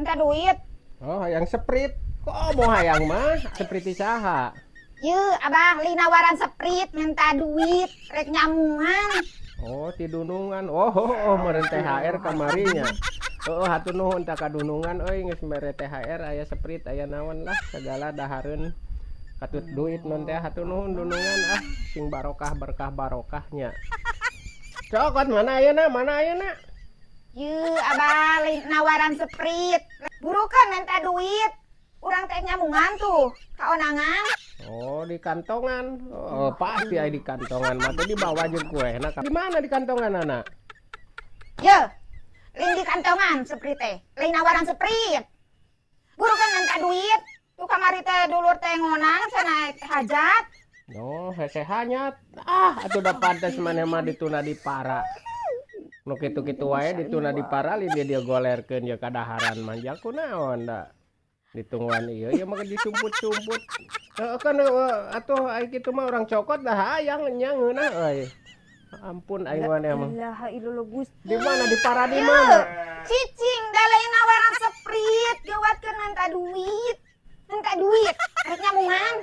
Minta duit. Oh, hayang Sprite. Kok mau hayang mah? Sprite saha? Ye, Abah, li nawaran Sprite, minta duit, rek nyamungan. Oh, ti dunungan. Oh, meureun THR kamarinya. Oh, hatur nuhun ta ka dunungan euy, geus mere THR, aya Sprite, aya naon lah segala dahareun. Katut duit non teh, hatur nuhun dunungan ah, sing barokah, berkah barokahnya. Cokot mana ayeuna? Mana ayeuna? Ye, Abah, li nawaran Sprite. Burukan minta duit. Urang teh nyamungan tuh, kaonangan. Oh, di kantongan. Oh, pasti aya di kantongan mah teh dibawa jeung kuehna. Di mana di kantongan anak? Ye, lain di kantongan Sprite teh. Lain nawaran Sprite. Burukan minta duit. Tuh kamari teh dulur teh ngonang cenah hajat. Oh, hese hanyat. Ah, atuh da pantes maneh mah dituna di para. Nu kitu-kitu wae dituna di para li dia dia golerkeun ye kadaharan manja kunaon da. Ditungguan ieu ieu mah disumput-sumput. Heeh kan atuh ai kitu mah urang cokot dah hayang nya ngeunah euy. Ampun aing maneh mah. Ilaha illallah Gusti. Di mana di para di Ye, mana? Cicing da lain nawaran Sprite, gawatkeun minta duit. Minta duit, rek nyamungan.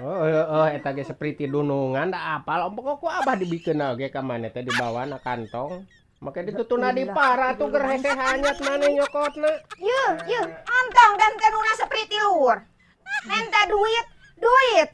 Oh, oh, eta ge Sprite dunungan da apal pokok ku abah dibikeun oge ka maneh teh dibawa na kantong. Make ditutuna di para tuh ger hese hanyat maneh nyokotna. Ye, ye, ontong dan tenuna Sprite lur. Minta duit, duit.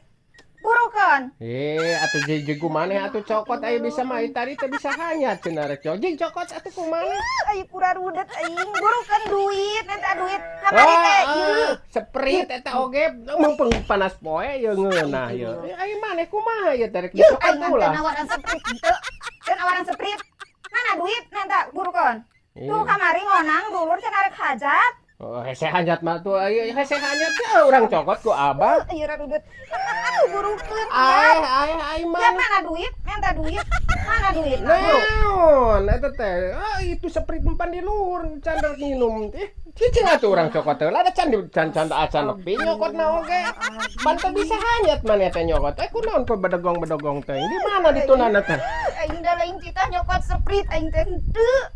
Burukan. Eh, atuh jig maneh atuh cokot aya bisa mah tadi teh bisa hanyat cenah rek jig cokot atuh kumaha? Ayo kurarudet aing, burukan duit, minta duit. Kamari teh, ye. Ah, Sprite eta oge mumpung panas poe ye ngeunah ye. Ai maneh kumaha ye teh rek Ye, dicokot aing mah ulah. Nawaran Sprite henteu. Teu nawaran Sprite. Mana duit minta burukan. Tuh kamari ngonang dulur cenah rek hajat. Oh, hese hanyat mah tuh aya hese hanyat ya urang cokot ku abah. Ayo rarudet. Burukeun. Ai ai ai Ya mana? Mana duit? Minta duit. Mana duit? Naon eta teh? Ah, itu Sprite empan di luhur can rek minum. Eh, cicing atuh urang cokot teh. Lah da can di can can acan nepi nyokotna oge. Pan teu bisa hanyat maneh teh nyokot. Eh, kunaon kok bedegong-bedegong teh? Di mana ditunana teh? Aing da lain titah nyokot Sprite aing teh henteu.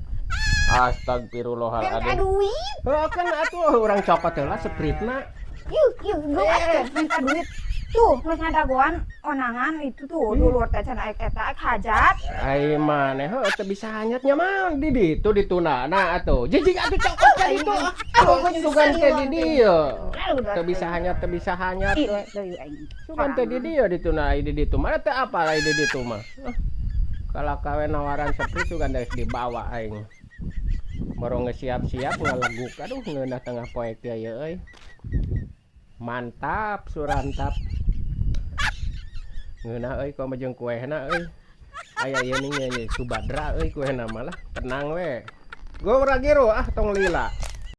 Astagfirullahaladzim. Minta duit. Heuh kan atuh urang cokot heula Sprite-na. Yuk, yuk, geuaskeun minta duit. Tuh, geus ngadagoan onangan itu tuh dulur teh cenah eta hajat. Ai maneh heuh teu bisa hanyatnya mah di ditu ditunana atuh. Jijik atuh cokot ka ditu. Ah, sugan teh di dieu. Teu bisa hanyat, teu bisa hanyat. Ih, deui aing. Sugan teh di dieu dituna ai di ditu mah teu apal ai di ditu mah. Ah, kalau kawe nawaran Sprite sugan geus dibawa aing. Baru geus siap-siap ngaleguk, aduh ngeunah tengah poek teh ieu euy. Mantap, surantap. Ngeunah euy komo jeung kuehna euy. Aya ieu nih nya Subadra euy kuehna mah lah, tenang we. Go Ragiro ah tong lila.